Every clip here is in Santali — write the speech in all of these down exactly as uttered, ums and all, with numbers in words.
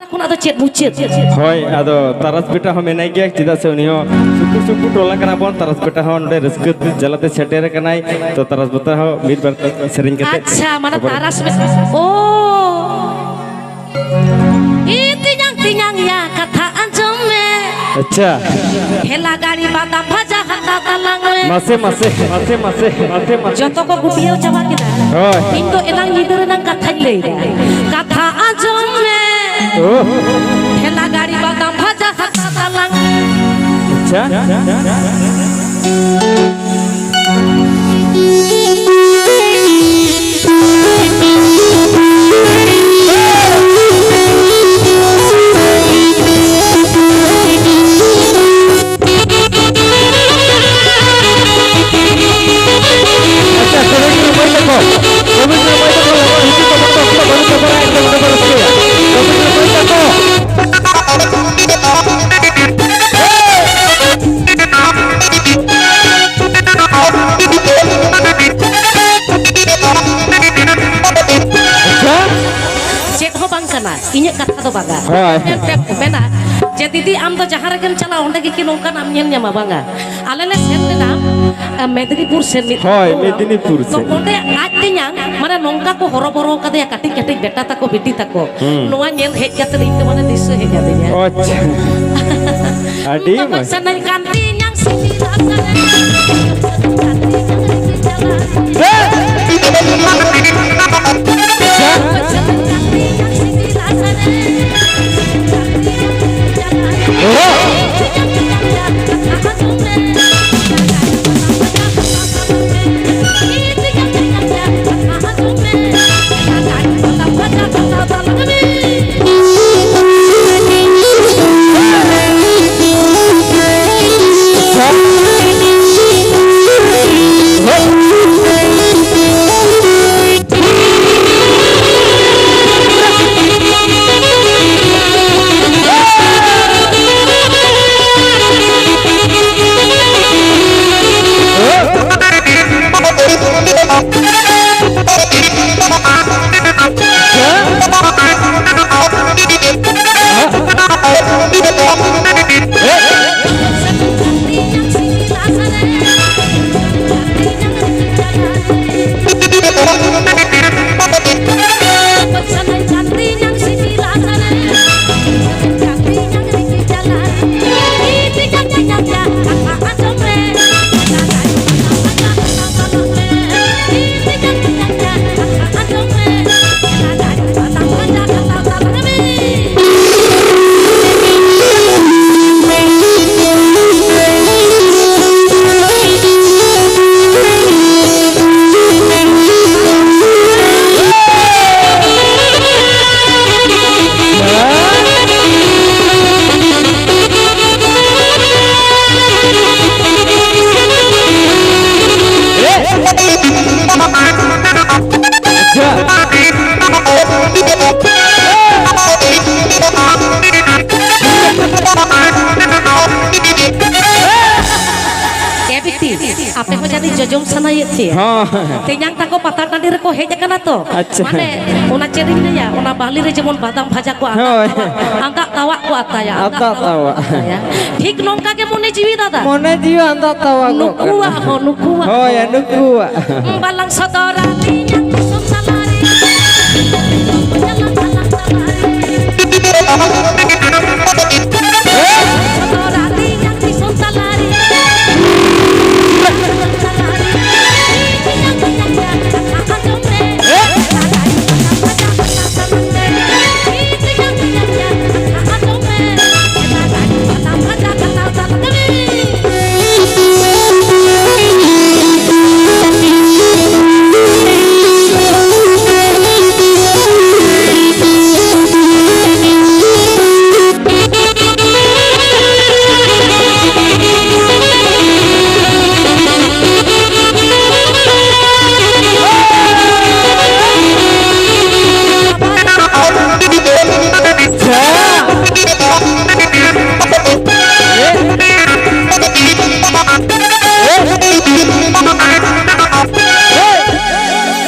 ᱠᱷᱚᱱᱟᱜ ᱫᱚ ᱪᱮᱫ ᱢᱩᱪᱟᱹᱫ? ᱦᱳᱭ, ᱟᱫᱚ ᱛᱟᱨᱟᱥ ᱵᱮᱴᱟ ᱦᱚᱸ ᱢᱮᱱᱟᱭ ᱜᱮᱭᱟ, ᱪᱮᱫᱟᱜ ᱥᱮ ᱩᱱᱤ ᱦᱚᱸ ᱥᱩᱯᱩᱨ ᱥᱩᱯᱩᱨ ᱴᱚᱞᱟ ᱠᱟᱱᱟ ᱵᱚᱱ᱾ ᱛᱟᱨᱟᱥ ᱵᱮᱴᱟ ᱦᱚᱸ ᱱᱚᱰᱮ ᱨᱟᱹᱥᱠᱟᱹ ᱡᱟᱞᱟᱛᱮ ᱥᱮᱴᱮᱨ ᱟᱠᱟᱱᱟᱭ᱾ ᱛᱚ ᱛᱟᱨᱟᱥ ᱵᱮᱴᱟ ᱦᱚᱸ ᱢᱤᱫ ᱵᱟᱨ ᱥᱮᱨᱮᱧ ᱠᱟᱛᱮ ᱟᱪᱪᱷᱟ, ᱢᱟᱱᱮ ᱛᱟᱨᱟᱥ ᱵᱮᱴᱟ᱾ ᱳ᱾ ᱤ ᱛᱮᱧᱟᱝ, ᱛᱮᱧᱟᱝ ᱭᱟ, ᱠᱟᱛᱷᱟ ᱟᱸᱡᱚᱢ ᱢᱮ᱾ ᱟᱪᱪᱷᱟ᱾ ᱴᱷᱮᱞᱟ ᱜᱟᱹᱲᱤ ᱵᱟᱫᱟᱢ ᱵᱷᱟᱡᱟ ᱦᱟᱛᱟᱣ ᱛᱟᱞᱟᱝ ᱢᱮ᱾ ᱢᱟᱥᱮ, ᱢᱟᱥᱮ, ᱢᱟᱥᱮ, ᱢᱟᱥᱮ, ᱢᱟᱥᱮ, ᱢᱟᱥᱮ᱾ ᱡᱚᱛᱚ ᱠᱚ ᱜᱩᱴᱤᱭᱟᱹᱣ ᱪᱟᱵᱟ ᱠᱮᱫᱟ᱾ ᱦᱳᱭ᱾ ᱤᱧ ᱫᱚ ᱮᱱᱟᱝ ᱧᱤᱫᱟᱹ ᱨᱮᱱᱟᱝ ᱠᱟᱛᱷᱟᱧ ᱞᱟᱹᱭᱫᱟ᱾ ᱠᱟᱛᱷᱟ ᱟᱸᱡᱚᱢ ᱢᱮ᱾ ᱳ᱾ ᱴᱷᱮᱞᱟ ᱜᱟᱹᱲᱤ ᱵᱟᱫᱟᱢ ᱵᱷᱟᱡᱟ ᱦᱟᱛᱟᱣ ᱛᱟᱞᱟᱝ᱾ ᱟᱪᱪᱷᱟ᱾ ᱟᱪᱪᱷᱟ, ᱠᱚᱢᱤᱴᱤ ᱨᱮ ᱢᱟᱹᱭ ᱛᱟᱠᱚ, ᱠᱚᱢᱤᱴᱤ ᱨᱮ ᱢᱟᱹᱭ ᱛᱟᱠᱚ, ᱦᱤᱡᱩᱜ ᱛᱟᱵᱚᱱ ᱯᱮ, ᱚᱠᱛᱚ ᱵᱟᱹᱱᱩᱜ ᱛᱟᱵᱚᱱᱟ, ᱮᱠᱫᱚᱢ ᱚᱸᱰᱮ ᱵᱚᱱ ᱨᱟᱹᱥᱠᱟᱹᱭᱟ᱾ ᱠᱚᱢᱤᱴᱤ ᱨᱮ ᱢᱟᱹᱭ ᱛᱟᱠᱚ᱾ ᱟᱪᱪᱷᱟ᱾ ᱪᱮᱫ ᱦᱚᱸ ᱵᱟᱝ ᱠᱟᱱᱟ, ᱤᱧᱟᱹᱜ ᱠᱟᱛᱷᱟ ᱫᱚ ᱵᱟᱝᱟ᱾ ᱦᱳᱭ᱾ ᱢᱮᱱᱟ ᱡᱮ, "ᱫᱤᱫᱤ, ᱟᱢ ᱫᱚ ᱡᱟᱦᱟᱸ ᱨᱮᱜᱮᱢ ᱪᱟᱞᱟᱜ, ᱚᱸᱰᱮ ᱜᱮ ᱠᱤ ᱱᱚᱝᱠᱟᱱᱟᱜ ᱮᱢ ᱧᱮᱞ ᱧᱟᱢᱟ?" ᱵᱟᱝᱟ᱾ ᱟᱞᱮ ᱞᱮ ᱥᱮᱱ ᱞᱮᱱᱟ, ᱟ, ᱢᱮᱫᱽᱱᱤᱯᱩᱨ ᱥᱮᱱ ᱢᱤᱫ ᱦᱳᱭ, ᱯᱨᱳᱜᱨᱟᱢ᱾ ᱢᱮᱫᱽᱱᱤᱯᱩᱨ ᱛᱚ ᱥᱮᱱ᱾ ᱚᱸᱰᱮ ᱟᱡ ᱛᱮᱧᱟᱝ, ᱢᱟᱱᱮ, ᱱᱚᱝᱠᱟ ᱠᱚ ᱦᱚᱨᱚᱵᱚᱨᱚ ᱠᱟᱫᱮᱭᱟ, ᱠᱟᱹᱴᱤᱡ ᱠᱟᱹᱴᱤᱡ ᱵᱮᱴᱟ ᱛᱟᱠᱚ, ᱵᱤᱴᱤ ᱛᱟᱠᱚ᱾ ᱦᱩᱸ᱾ ᱱᱚᱣᱟ ᱧᱮᱞ ᱦᱮᱡ ᱠᱟᱛᱮ ᱤᱧ ᱫᱚ, ᱢᱟᱱᱮ, ᱫᱤᱥᱟᱹ ᱦᱮᱡ ᱟᱹᱫᱤᱧᱟ᱾ ᱟᱪᱪᱷᱟ᱾ ᱟᱹᱰᱤ ᱵᱟᱵᱟ ᱢᱚᱡᱽ᱾ ᱥᱟᱱᱟᱧ ᱠᱟᱱ ᱛᱤᱧᱟᱝ ᱥᱤᱵᱤᱞ ᱟᱥᱟᱨᱮ᱾ ᱡᱚᱢ ᱥᱟᱱᱟᱭᱮᱫ ᱯᱮᱭᱟ? ᱦᱚᱸ᱾ ᱛᱮᱧᱟᱝ ᱛᱟᱠᱚ ᱯᱟᱛᱟ ᱴᱟᱺᱰᱤ ᱨᱮᱠᱚ ᱦᱮᱡ ᱟᱠᱟᱱᱟ ᱛᱚ᱾ ᱟᱪᱪᱷᱟ᱾ ᱢᱟᱱᱮ, ᱚᱱᱟ ᱪᱮᱫ ᱤᱧ ᱞᱟᱹᱭᱟ, ᱚᱱᱟ ᱵᱟᱹᱞᱤ ᱨᱮ ᱡᱮᱢᱚᱱ ᱵᱟᱫᱟᱢ ᱵᱷᱟᱡᱟ ᱠᱚ ᱟᱸᱫᱟᱜ ᱦᱳᱭ᱾ ᱛᱟᱣᱟ, ᱟᱸᱫᱟᱜ ᱛᱟᱣᱟ ᱠᱚ ᱟᱛᱟᱭᱟ, ᱟᱸᱫᱟᱜ ᱟᱸᱫᱟᱜ ᱛᱟᱣᱟ ᱠᱚ ᱛᱟᱣᱟ᱾ ᱟᱛᱟᱭᱟ᱾ ᱴᱷᱤᱠ ᱱᱚᱝᱠᱟ ᱜᱮ ᱢᱚᱱᱮ ᱡᱤᱣᱤ ᱫᱟᱫᱟ᱾ ᱢᱚᱱᱮ ᱡᱤᱣᱤ ᱟᱸᱫᱟᱜ ᱛᱟᱣᱟ ᱠᱚ ᱠᱟᱱᱟ᱾ ᱱᱩᱠᱩᱣᱟᱜ ᱦᱚᱸ, ᱱᱩᱠᱩᱣᱟᱜ ᱦᱳᱭ, ᱦᱚᱸ᱾ ᱱᱩᱠᱩᱣᱟᱜ᱾ ᱵᱟᱞᱟᱝ ᱥᱚᱫᱚᱨᱟ ᱛᱮᱧᱟᱝ ᱫᱤᱥᱚᱢ ᱛᱟᱞᱟᱨᱮ᱾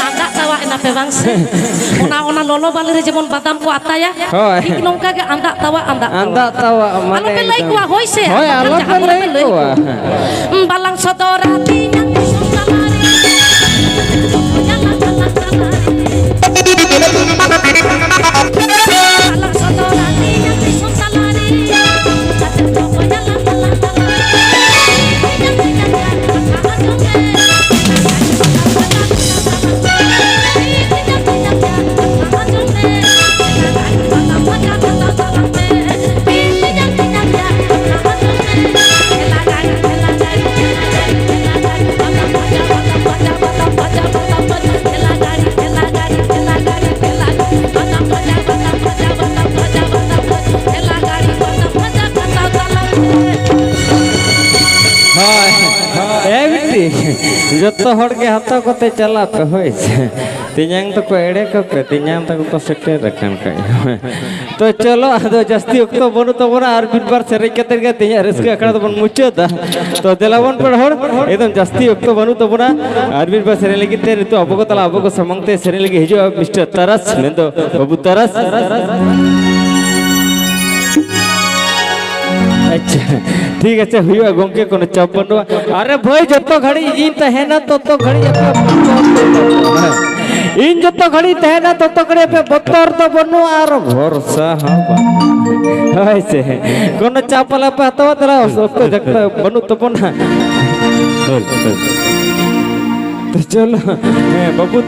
ᱟᱸᱫᱟᱜ ᱛᱟᱣᱟ ᱮᱱᱟ ᱯᱮ ᱵᱟᱝ ᱥᱮ? ᱚᱱᱟ, ᱚᱱᱟ ᱞᱚᱞᱚ ᱵᱟᱹᱞᱤ ᱨᱮ ᱡᱮᱢᱚᱱ ᱵᱟᱫᱟᱢ ᱠᱚ ᱟᱛᱟᱭᱟ, ᱦᱳᱭ᱾ ᱴᱷᱤᱠ ᱱᱚᱝᱠᱟ ᱜᱮ ᱟᱸᱫᱟᱜ ᱛᱟᱣᱟ, ᱟᱸᱫᱟᱜ ᱛᱟᱣᱟ᱾ ᱟᱸᱫᱟᱜ ᱛᱟᱣᱟ, ᱢᱟᱱᱮ ᱟᱞᱚᱯᱮ ᱞᱟᱹᱭ ᱮᱠᱫᱚᱢ᱾ ᱠᱚᱣᱟ, ᱦᱳᱭ ᱥᱮ? ᱦᱳᱭ, ᱠᱟᱛᱷᱟ ᱟᱞᱚᱯᱮ ᱡᱟᱦᱟᱸ ᱠᱚᱨᱮ ᱞᱟᱹᱭ ᱯᱮ ᱞᱟᱹᱭ ᱠᱚᱣᱟ᱾ ᱠᱚᱣᱟ᱾ ᱵᱟᱞᱟᱝ ᱥᱚᱫᱚᱨᱟ ᱛᱮᱧᱟᱝ ᱫᱤᱥᱚᱢ ᱛᱟᱞᱟᱨᱮ᱾ ᱵᱟᱞᱟᱝ ᱥᱚᱫᱚᱨᱟ ᱛᱮᱧᱟᱝ ᱫᱤᱥᱚᱢ ᱛᱟᱞᱟᱨᱮ᱾ ᱠᱟᱛᱮ ᱫᱚ ᱵᱚᱭᱦᱟ ᱞᱟᱝ ᱛᱟᱞᱟᱝ ᱛᱟᱞᱟᱨᱮ᱾ ᱛᱮᱧᱟᱝ ᱛᱮᱧᱟᱝ ᱠᱟᱛᱷᱟ ᱟᱸᱡᱚᱢ ᱢᱮ᱾ ᱦᱳᱭ᱾ ᱮ ᱵᱤᱴᱤ, ᱡᱚᱛᱚ ᱦᱚᱲ ᱜᱮ ᱦᱟᱛᱟᱣ ᱠᱟᱛᱮ ᱪᱟᱞᱟᱜ ᱯᱮ, ᱦᱳᱭ ᱥᱮ᱾ ᱛᱮᱧᱟᱝ ᱛᱟᱠᱚ ᱮᱲᱮ ᱠᱚᱯᱮ, ᱛᱮᱧᱟᱝ ᱛᱟᱠᱚ ᱠᱚ ᱥᱮᱴᱮᱨ ᱟᱠᱟᱱ ᱠᱷᱟᱡ᱾ ᱛᱚ ᱪᱚᱞᱚ, ᱟᱫᱚ ᱡᱟᱹᱥᱛᱤ ᱚᱠᱛᱚ ᱵᱟᱹᱱᱩᱜ ᱛᱟᱵᱚᱱᱟ, ᱟᱨ ᱢᱤᱫ ᱵᱟᱨ ᱥᱮᱨᱮᱧ ᱠᱟᱛᱮ ᱜᱮ ᱛᱮᱦᱮᱧᱟᱜ ᱨᱟᱹᱥᱠᱟᱹ ᱟᱠᱷᱲᱟ ᱫᱚᱵᱚᱱ ᱢᱩᱪᱟᱹᱫᱟ᱾ ᱛᱚ ᱫᱮᱞᱟ ᱵᱚᱱ ᱯᱮᱲᱟ ᱦᱚᱲ, ᱮᱠᱫᱚᱢ ᱡᱟᱹᱥᱛᱤ ᱚᱠᱛᱚ ᱵᱟᱹᱱᱩᱜ ᱛᱟᱵᱚᱱᱟ, ᱟᱨ ᱢᱤᱫ ᱵᱟᱨ ᱥᱮᱨᱮᱧ ᱞᱟᱹᱜᱤᱫ ᱛᱮ ᱱᱤᱛᱚᱜ ᱟᱵᱚ ᱠᱚ ᱛᱟᱞᱟ, ᱟᱵᱚ ᱠᱚ ᱥᱟᱢᱟᱝ ᱛᱮ ᱥᱮᱨᱮᱧ ᱞᱟᱹᱜᱤᱫ ᱦᱤᱡᱩᱜᱼᱟ ᱢᱤᱥᱴᱟᱨ ᱛᱟᱨᱟᱥ, ᱢᱮᱱᱫᱚ ᱵᱟᱹᱵᱩ ᱛᱟᱨᱟᱥ᱾ ᱟᱪᱪᱷᱟ, ᱴᱷᱤᱠ ᱟᱪᱷᱮ, ᱦᱩᱭᱩᱜᱼᱟ ᱜᱚᱝᱠᱮ, ᱠᱳᱱᱳ ᱪᱟᱯ ᱵᱟᱹᱱᱩᱜᱼᱟ᱾ ᱟᱨᱮ ᱵᱷᱟᱹᱭ, ᱡᱚᱛᱚ ᱜᱷᱟᱹᱲᱤᱡ ᱤᱧ ᱛᱟᱦᱮᱱᱟ, ᱛᱚᱛᱚ ᱜᱷᱟᱹᱲᱤᱡ ᱟᱯᱮ ᱵᱚᱛᱚᱨ ᱛᱮ ᱵᱟᱹᱱᱩᱜᱼᱟ᱾ ᱤᱧ ᱡᱚᱛᱚ ᱜᱷᱟᱹᱲᱤᱡ ᱛᱟᱦᱮᱱᱟ, ᱛᱚᱛᱚ ᱜᱷᱟᱹᱲᱤᱡ ᱟᱯᱮ ᱵᱚᱛᱚᱨ ᱫᱚ ᱵᱟᱹᱱᱩᱜᱼᱟ ᱟᱨ ᱵᱷᱚᱨᱥᱟ ᱦᱚᱸ ᱵᱟᱹᱱᱩᱜᱼᱟ᱾ ᱦᱳᱭ ᱥᱮ, ᱠᱳᱱᱳ ᱪᱟᱯ ᱟᱞᱚ ᱯᱮ ᱦᱟᱛᱟᱣᱟ, ᱛᱟᱦᱞᱮ ᱚᱠᱛᱚ ᱡᱟᱹᱥᱛᱤ ᱵᱟᱹᱱᱩᱜ ᱛᱟᱵᱚᱱᱟ᱾ ᱦᱳᱭ, ᱦᱳᱭ᱾ ᱛᱚ ᱪᱚᱞᱚ, ᱦᱮᱸ, ᱵᱟᱹᱵᱩ